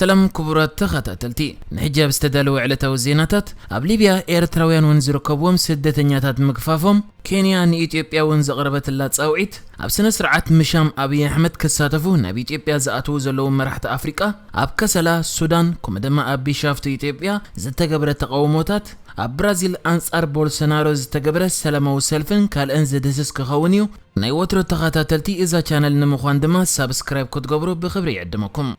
ሰላም ክቡራት ተኸታተልቲ፣ ንሕጂ ኣብ ዝተዳለወ ዕለታዊ ዜናታት፣ ኣብ ሊብያ ኤርትራውያን እውን ዝርከብዎም ስደተኛታት ምግፋፎም፣ ኬንያ ንኢትዮጵያ እውን ዘቕረበትላ ጻውዒት፣ ኣብ ስነ ስርዓት ምሻም ኣብይ ኣሕመድ ክሳተፉ ናብ ኢትዮጵያ ዝኣትዉ ዘለዉ መራሕቲ ኣፍሪቃ፣ ኣብ ከሰላ ሱዳን፣ ከምኡ ድማ ኣብ ቢሻፍቱ ኢትዮጵያ ዝተገብረ ተቓውሞታት፣ ኣብ ብራዚል ኣንጻር ቦልሶናሮ ዝተገብረ ሰላማዊ ሰልፍን ካልእን ዝድህስስ ክኸውን እዩ። ናይ ወትሮ ተኸታተልቲ እዛ ቻነል ንምዃን ድማ ሳብስክራይብ ክትገብሩ ብኽብሪ ይዕድመኩም።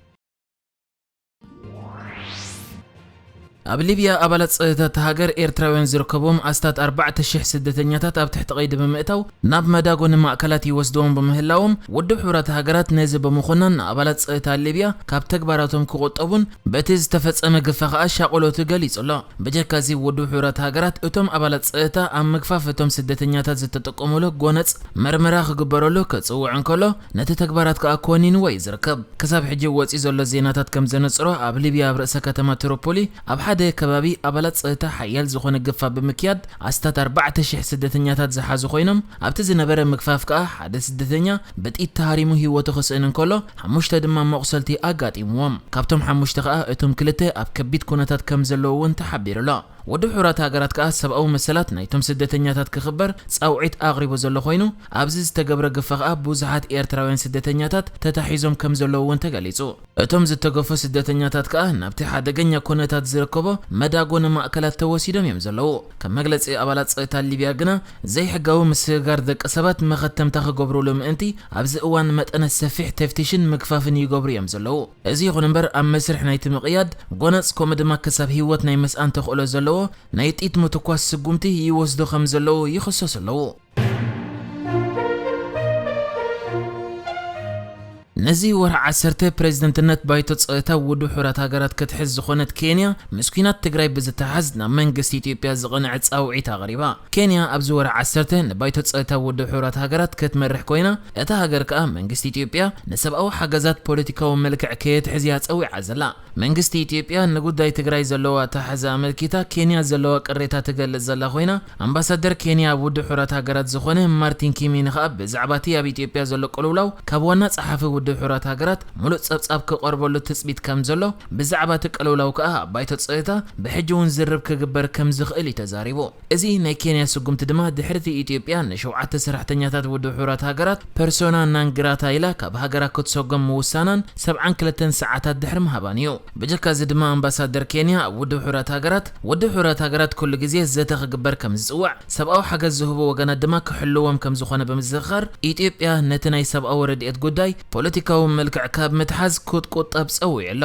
ኣብ ሊብያ ኣባላት ጸጥታ እታ ሃገር ኤርትራውያን ዝርከብዎም ኣስታት ኣርባዕተ ሽሕ ስደተኛታት ኣብ ትሕቲ ቀይዲ ብምእታው ናብ መዳጎኒ ማእከላት ይወስድዎም ብምህላዎም፣ ውድብ ሕቡራት ሃገራት ነዚ ብምኹናን ንኣባላት ጸጥታ ሊብያ ካብ ተግባራቶም ክቑጠቡን በቲ ዝተፈጸመ ግፋ ከኣ ሻቕሎቱ ገሊጹ ኣሎ። ብጀካ እዚ ውድብ ሕቡራት ሃገራት እቶም ኣባላት ጸጥታ ኣብ ምግፋፍ እቶም ስደተኛታት ዝተጠቀሙሉ ጎነጽ መርመራ ክግበረሉ ክጽውዕ እንከሎ፣ ነቲ ተግባራት ከኣ ኮኒንዎ እዩ ዝርከብ። ክሳብ ሕጂ ወጺኡ ዘሎ ዜናታት ከም ዘነጽሮ፣ ኣብ ሊብያ ኣብ ርእሰ ከተማ ትሮፖሊ ኣብ ሓደ ከባቢ ኣባላት ጸጥታ ሓያል ዝኾነ ግፋ ብምክያድ ኣስታት ኣርባዕተ ሽሕ ስደተኛታት ዝሓዙ ኮይኖም፣ ኣብቲ ዝነበረ ምግፋፍ ከኣ ሓደ ስደተኛ ብጥይት ተሃሪሙ ህይወቱ ክስእን እንከሎ፣ ሓሙሽተ ድማ መቑሰልቲ ኣጋጢምዎም። ካብቶም ሓሙሽተ ከኣ እቶም ክልተ ኣብ ከቢድ ኩነታት ከም ዘለዉ እውን ተሓቢሩ ኣሎ። ውድብ ሕቡራት ሃገራት ከኣ ሰብኣዊ መሰላት ናይቶም ስደተኛታት ክኽበር ጻውዒት ኣቕሪቡ ዘሎ ኮይኑ፣ ኣብዚ ዝተገብረ ግፋ ከኣ ብዙሓት ኤርትራውያን ስደተኛታት ተታሒዞም ከም ዘለዉ እውን ተገሊጹ። እቶም ዝተገፉ ስደተኛታት ከኣ ናብቲ ሓደገኛ ኩነታት ዝርከቦ መዳጎኒ ማእከላት ተወሲዶም እዮም ዘለዉ። ከም መግለጺ ኣባላት ጸጥታ ሊብያ ግና፣ ዘይሕጋዊ ምስግጋር ደቂ ሰባት መኸተምታ ክገብሩሉ ምእንቲ ኣብዚ እዋን መጠነ ሰፊሕ ተፍቲሽን ምግፋፍን ይገብሩ እዮም ዘለዉ። እዚ ይኹን እምበር፣ ኣብ መስርሕ ናይቲ ምቕያድ ጎነጽ፣ ከምኡ ድማ ክሳብ ህይወት ናይ ምስኣን ተኽእሎ ዘለዎ ናይ ጥይት ምትኳስ ስጉምቲ ይወስዱ ከም ዘለዉ ይኽሰሱ ኣለዉ። ነዚ ወርሒ ዓሰርተ ፕሬዝደንትነት ባይቶ ጸጥታ ውድብ ሕቡራት ሃገራት ክትሕዝ ዝኾነት ኬንያ፣ ምስ ኲናት ትግራይ ብዝተሓዝ ናብ መንግስቲ ኢትዮጵያ ዝቐንዐ ጻውዒት ኣቕሪባ። ኬንያ ኣብዚ ወርሒ ዓሰርተ ንባይቶ ጸጥታ ውድብ ሕቡራት ሃገራት ክትመርሕ ኮይና፣ እታ ሃገር ከኣ መንግስቲ ኢትዮጵያ ንሰብኣዊ ሓገዛት ፖለቲካዊ መልክዕ ከየትሕዝያ ጸዊዓ ዘላ። መንግስቲ ኢትዮጵያ ንጉዳይ ትግራይ ዘለዋ ኣተሓሕዛ ኣመልኪታ ኬንያ ዘለዋ ቅሬታ ትገልጽ ዘላ ኮይና፣ ኣምባሳደር ኬንያ ኣብ ውድብ ሕቡራት ሃገራት ዝኾነ ማርቲን ኪሚኒ ከኣ ብዛዕባ እቲ ኣብ ኢትዮጵያ ዘሎ ቅልውላው ካብ ዋና ጸሓፊ ውድብ ሕቡራት ሃገራት ሙሉእ ጸብጻብ ክቐርበሉ ትጽቢት ከም ዘሎ፣ ብዛዕባ እቲ ቅልውላው ከኣ ኣብ ባይቶ ጸጥታ ብሕጂ እውን ዝርብ ክግበር ከም ዝኽእል እዩ ተዛሪቡ። እዚ ናይ ኬንያ ስጉምቲ ድማ ድሕሪ እቲ ኢትዮጵያ ንሸውዓተ ሰራሕተኛታት ውድብ ሕቡራት ሃገራት ፐርሶና ናን ግራታ ኢላ ካብ ሃገራ ክትሰጎም ምውሳናን ሰብዓን ክልተን ሰዓታት ድሕሪ ምሃባን እዩ። ብጀካ እዚ ድማ ኣምባሳደር ኬንያ ኣብ ውድብ ሕቡራት ሃገራት፣ ውድብ ሕቡራት ሃገራት ኩሉ ግዜ ዘተ ክግበር ከም ዝጽውዕ፣ ሰብኣዊ ሓገዝ ዝህቡ ወገናት ድማ ክሕልዎም ከም ዝኾነ ብምዝኽኻር፣ ኢትዮጵያ ነቲ ናይ ሰብኣዊ ረድኤት ጉዳይ ፖለቲካዊ መልክዕ ካብ ምትሓዝ ክትቁጠብ ጸዊዑ ኣሎ።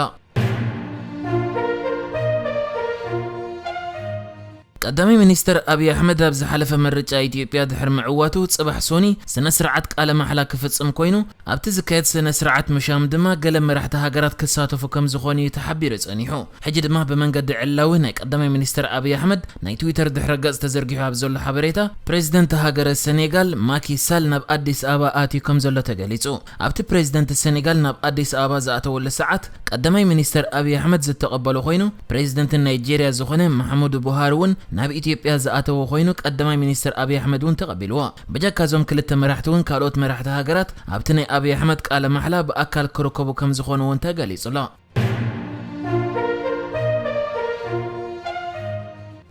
ቀዳማይ ሚኒስትር ኣብይ ኣሕመድ ኣብ ዝሓለፈ ምርጫ ኢትዮጵያ ድሕሪ ምዕዋቱ፣ ጽባሕ ሶኒ ስነ ስርዓት ቃለ ማሕላ ክፍጽም ኮይኑ፣ ኣብቲ ዝካየድ ስነ ስርዓት ምሻም ድማ ገለ መራሕቲ ሃገራት ክሳተፉ ከም ዝኾኑ እዩ ተሓቢሩ ጸኒሑ። ሕጂ ድማ ብመንገዲ ዕላዊ ናይ ቀዳማይ ሚኒስትር ኣብይ ኣሕመድ ናይ ትዊተር ድሕረ ገጽ ተዘርጊሑ ኣብ ዘሎ ሓበሬታ፣ ፕሬዚደንት ሃገረ ሰኔጋል ማኪ ሳል ናብ ኣዲስ ኣበባ ኣትዩ ከም ዘሎ ተገሊጹ። ኣብቲ ፕሬዚደንት ሰኔጋል ናብ ኣዲስ ኣበባ ዝኣተወሉ ሰዓት፣ ቀዳማይ ሚኒስተር ኣብይ ኣሕመድ ዝተቐበሎ ኮይኑ፣ ፕሬዚደንት ናይጄርያ ዝኾነ ማሕሙድ ቡሃሪ እውን ናብ ኢትዮጵያ ዝኣተወ ኮይኑ፣ ቀዳማይ ሚኒስተር ኣብይ ኣሕመድ እውን ተቐቢልዎ። ብጀካ እዞም ክልተ መራሕቲ እውን ካልኦት መራሕቲ ሃገራት ኣብቲ ናይ ኣብይ ኣሕመድ ቃለ ማሕላ ብኣካል ክርከቡ ከም ዝኾኑ እውን ተገሊጹ ኣሎ።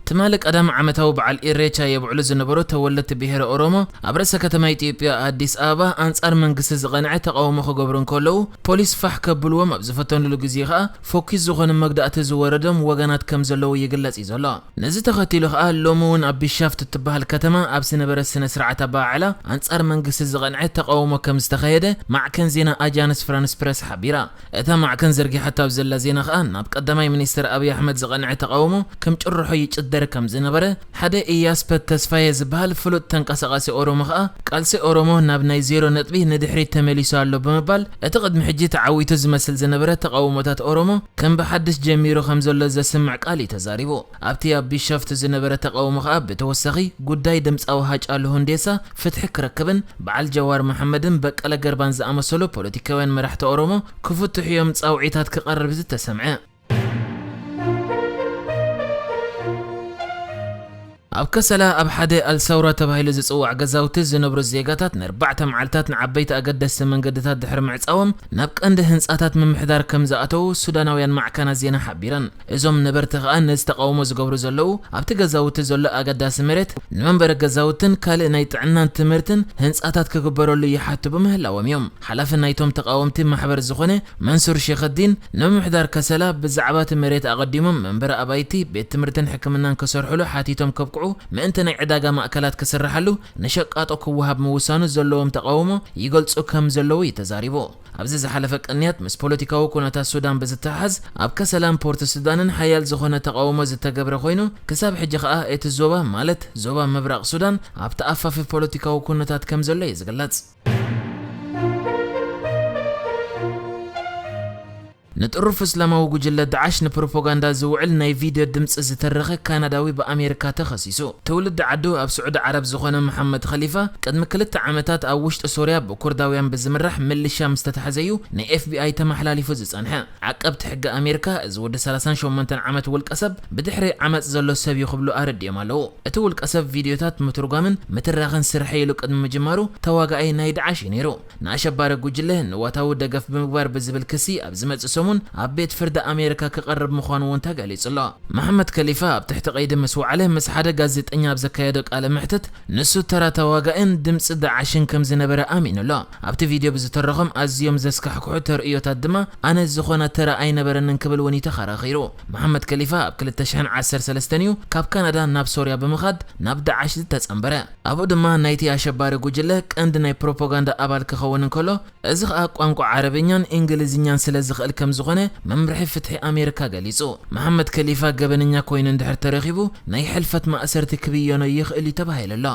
ትማሊ ቀዳም ዓመታዊ በዓል ኢሬቻ የብዕሉ ዝነበሩ ተወለድቲ ብሄረ ኦሮሞ፣ ኣብ ርእሰ ከተማ ኢትዮጵያ ኣዲስ ኣበባ ኣንጻር መንግስቲ ዝቐንዐ ተቓውሞ ክገብሩ እንከለዉ፣ ፖሊስ ፋሕ ከብልዎም ኣብ ዝፈተኑሉ ግዜ ከኣ፣ ፎኪስ ዝኾነ መግዳእቲ ዝወረዶም ወገናት ከም ዘለዉ ይግለጽ እዩ ዘሎ። ነዚ ተኸቲሉ ከኣ፣ ሎሚ እውን ኣብ ቢሻፍቱ እትበሃል ከተማ ኣብ ዝነበረ ስነ ስርዓት ኣበዓዕላ፣ ኣንጻር መንግስቲ ዝቐንዐ ተቓውሞ ከም ዝተኻየደ ማዕከን ዜና ኣጃንስ ፍራንስ ፕረስ ሓቢራ። እታ ማዕከን ዘርጊሓቶ ኣብ ዘላ ዜና ከኣ፣ ናብ ቀዳማይ ሚኒስተር ኣብይ ኣሕመድ ዝቐንዐ ተቓውሞ ከም ጭርሖ ይጭደር ከም ዝነበረ፣ ሓደ ኢያስፐት ተስፋየ ዝበሃል ፍሉጥ ተንቀሳቓሲ ኦሮሞ ከኣ፣ ቃልሲ ኦሮሞ ናብ ናይ ዜሮ ነጥቢ ንድሕሪት ተመሊሱ ኣሎ ብምባል፣ እቲ ቅድሚ ሕጂ ተዓዊቱ ዝመስል ዝነበረ ተቓውሞታት ኦሮሞ ከም ብሓድሽ ጀሚሩ ከም ዘሎ ዘስምዕ ቃል እዩ ተዛሪቡ። ኣብቲ ኣብ ቢሻፍቱ ዝነበረ ተቓውሞ ከኣ፣ ብተወሳኺ ጉዳይ ድምጻዊ ሃጫሉ ሁንዴሳ ፍትሒ ክረክብን በዓል ጀዋር መሓመድን በቀለ ገርባን ዝኣመሰሉ ፖለቲካውያን መራሕቲ ኦሮሞ ክፍትሑ እዮም ጻውዒታት ክቐርብ ዝተሰምዐ። ኣብ ከሰላ ኣብ ሓደ ኣልሳውራ ተባሂሉ ዝጽዋዕ ገዛውቲ ዝነብሩ ዜጋታት ንኣርባዕተ መዓልታት ንዓበይቲ ኣገደስቲ መንገድታት ድሕሪ ምዕጻዎም ናብ ቀንዲ ህንጻታት ምምሕዳር ከም ዝኣተዉ ሱዳናውያን ማዕከናት ዜና ሓቢረን። እዞም ነበርቲ ከኣ ነዚ ተቓውሞ ዝገብሩ ዘለዉ ኣብቲ ገዛውቲ ዘሎ ኣገዳሲ መሬት ንመንበሪ ገዛውትን ካልእ ናይ ጥዕናን ትምህርትን ህንጻታት ክግበረሉ ይሓቱ ብምህላዎም እዮም። ሓላፊ ናይቶም ተቓወምቲ ማሕበር ዝኾነ መንሱር ሼኸዲን ንምምሕዳር ከሰላ ብዛዕባ እቲ መሬት ኣቐዲሞም መንበሪ ኣባይቲ፣ ቤት ትምህርትን ሕክምናን ክሰርሕሉ ሓቲቶም ከብቅዑ ምእንቲ ናይ ዕዳጋ ማእከላት ክስርሓሉ ንሸቃጦ ክወሃብ ምውሳኑ ዘለዎም ተቓውሞ ይገልጹ ከም ዘለዉ እዩ ተዛሪቡ። ኣብዚ ዝሓለፈ ቅንያት ምስ ፖለቲካዊ ኩነታት ሱዳን ብዝተሓዝ ኣብ ከሰላን ፖርት ሱዳንን ሓያል ዝኾነ ተቓውሞ ዝተገብረ ኮይኑ ክሳብ ሕጂ ከኣ እቲ ዞባ ማለት ዞባ ምብራቕ ሱዳን ኣብቲ ኣፋፊ ፖለቲካዊ ኩነታት ከም ዘሎ እዩ ዝግለጽ። ንጥሩፍ እስላማዊ ጉጅለ ዳዕሽ ንፕሮፓጋንዳ ዝውዕል ናይ ቪድዮ ድምፂ ዝተረኸ ካናዳዊ ብኣሜሪካ ተኸሲሱ። ትውልዲ ዓዱ ኣብ ስዑዲ ዓረብ ዝኾነ መሓመድ ኸሊፋ ቅድሚ ክልተ ዓመታት ኣብ ውሽጢ ሶርያ ብኩርዳውያን ብዝምራሕ ምልሻ ምስ ተታሕዘ እዩ ንኤፍቢኣይ ተመሓላሊፉ ዝጸንሐ። ዓቀብቲ ሕጊ ኣሜሪካ እዚ ወዲ ሰላሳን ሸሞንተን ዓመት ውልቀሰብ ብድሕሪ ዓመፅ ዘሎ ሰብ እዩ ክብሉ ኣረዲኦም ኣለዉ። እቲ ውልቀሰብ ቪድዮታት ምትርጓምን ምትራኽን ስርሐይ ኢሉ ቅድሚ ምጅማሩ ተዋጋኣይ ናይ ዳዕሽ እዩ ነይሩ። ንኣሸባሪ ጉጅለ ንዋታዊ ደገፍ ብምግባር ብዝብል ክሲ ኣብ ዝመጽእ ሰሙን ኣብ ቤት ፍርዲ ኣሜሪካ ክቐርብ ምዃኑ እውን ተገሊጹ ኣሎ። መሓመድ ከሊፋ ኣብ ትሕቲ ቀይዲ ምስ ወዓለ ምስ ሓደ ጋዜጠኛ ኣብ ዘካየዶ ቃለ መሕትት ንሱ ተራ ተዋጋእን ድምጺ ዳዕሽን ከም ዝነበረ ኣሚኑ ኣሎ። ኣብቲ ቪድዮ ብዝተረኾም ኣዝዮም ዘስካሕክሑ ተርእዮታት ድማ ኣነ ዝኾነ ተራ ኣይነበረንን ክብል እውን እዩ ተኸራኺሩ። መሓመድ ከሊፋ ኣብ ክልተ ሽሕን ዓሰርተ ሰለስተን እዩ ካብ ካናዳ ናብ ሶርያ ብምኻድ ናብ ዳዕሽ ዝተጸንበረ። ኣብኡ ድማ ናይቲ ኣሸባሪ ጉጅለ ቀንዲ ናይ ፕሮፓጋንዳ ኣባል ክኸውን እንከሎ፣ እዚ ኸኣ ቋንቋ ዓረብኛን እንግሊዝኛን ስለ ዝኽእል ከም ዝኾነ መምርሒ ፍትሒ ኣሜሪካ ገሊጹ። መሓመድ ከሊፋ ገበነኛ ኮይኑ እንድሕር ተረኺቡ ናይ ሕልፈት ማእሰርቲ ክብየኖ ይኽእል እዩ ተባሂሉ ኣሎ።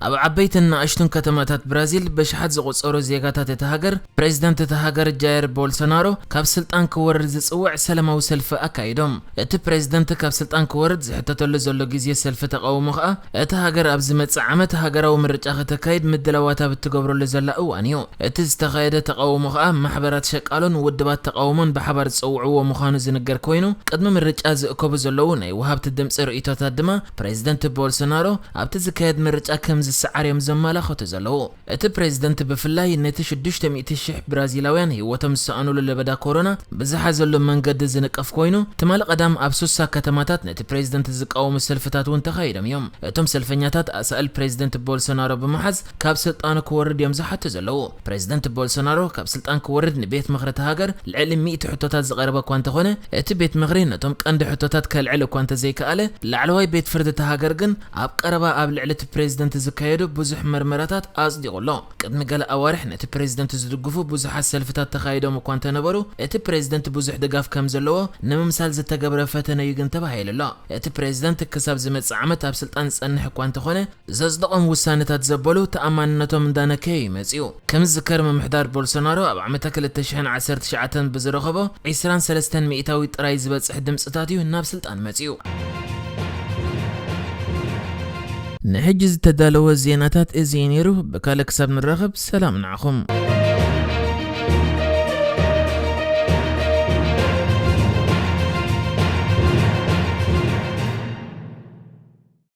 ኣብ ዓበይትን ንኣሽቱን ከተማታት ብራዚል ብሽሓት ዝቑጸሩ ዜጋታት እታ ሃገር ፕሬዝደንት እታ ሃገር ጃየር ቦልሶናሮ ካብ ስልጣን ክወርድ ዝጽውዕ ሰላማዊ ሰልፊ ኣካይዶም። እቲ ፕሬዝደንት ካብ ስልጣን ክወርድ ዝሕተተሉ ዘሎ ግዜ ሰልፊ ተቓውሞ ከኣ እታ ሃገር ኣብ ዝመጽእ ዓመት ሃገራዊ ምርጫ ከተካይድ ምድላዋት ኣብ እትገብረሉ ዘላ እዋን እዩ። እቲ ዝተኻየደ ተቓውሞ ከኣ ማሕበራት ሸቃሎን ውድባት ተቓውሞን ብሓባር ዝጸውዕዎ ምዃኑ ዝንገር ኮይኑ ቅድሚ ምርጫ ዝእከቡ ዘለዉ ናይ ወሃብቲ ድምጺ ርእይቶታት ድማ ፕሬዝደንት ቦልሶናሮ ኣብቲ ዝካየድ ምርጫ ከም ዝሰዓር እዮም ዘመላኸቱ ዘለዉ። እቲ ፕሬዝደንት ብፍላይ ነቲ ሽዱሽተ ሚእቲ ሽሕ ብራዚላውያን ህይወቶም ዝሰኣኑሉ ለበዳ ኮሮና ብዝሓዘሉ መንገዲ ዝንቀፍ ኮይኑ፣ ትማሊ ቀዳም ኣብ ሱሳ ከተማታት ነቲ ፕሬዝደንት ዝቃወሙ ሰልፍታት እውን ተኻይዶም እዮም። እቶም ሰልፈኛታት ኣሳእል ፕሬዝደንት ቦልሶናሮ ብምሓዝ ካብ ስልጣኑ ክወርድ እዮም ዝሓቱ ዘለዉ። ፕሬዝደንት ቦልሶናሮ ካብ ስልጣን ክወርድ ንቤት ምኽሪ እታ ሃገር ልዕሊ ሚእቲ ሕቶታት ዝቐረበ እኳ እንተኾነ፣ እቲ ቤት ምኽሪ ነቶም ቀንዲ ሕቶታት ከልዕል እኳ እንተዘይከኣለ፣ ላዕለዋይ ቤት ፍርዲ እታ ሃገር ግን ኣብ ቀረባ ኣብ ልዕሊ እቲ ፕሬዝደንት ዝካየዱ ብዙሕ መርመራታት ኣጽዲቑ ኣሎ። ቅድሚ ገለ ኣዋርሕ ነቲ ፕሬዝደንት ዝድግፉ ብዙሓት ሰልፍታት ተኻይዶም እኳ እንተነበሩ፣ እቲ ፕሬዝደንት ብዙሕ ድጋፍ ከም ዘለዎ ንምምሳል ዝተገብረ ፈተነ እዩ ግን ተባሂሉ ኣሎ። እቲ ፕሬዝደንት ክሳብ ዝመጽእ ዓመት ኣብ ስልጣን ዝጸንሕ እኳ እንተኾነ፣ ዘጽደቖም ውሳነታት ዘበሉ ተኣማንነቶም እንዳነከየ እዩ መጺኡ። ከም ዝዝከር ምምሕዳር ቦልሶናሮ ኣብ ዓመተ ክልተ ሽሕን ዓሰርተ ትሽዓተን ብዝረኸቦ ዒስራን ሰለስተን ሚእታዊ ጥራይ ዝበጽሕ ድምጽታት እዩ ናብ ስልጣን መጺኡ። ንሕጂ ዝተዳለወ ዜናታት እዚ እዩ ነይሩ። ብካልእ ክሳብ ንራኸብ ሰላም ንዓኹም።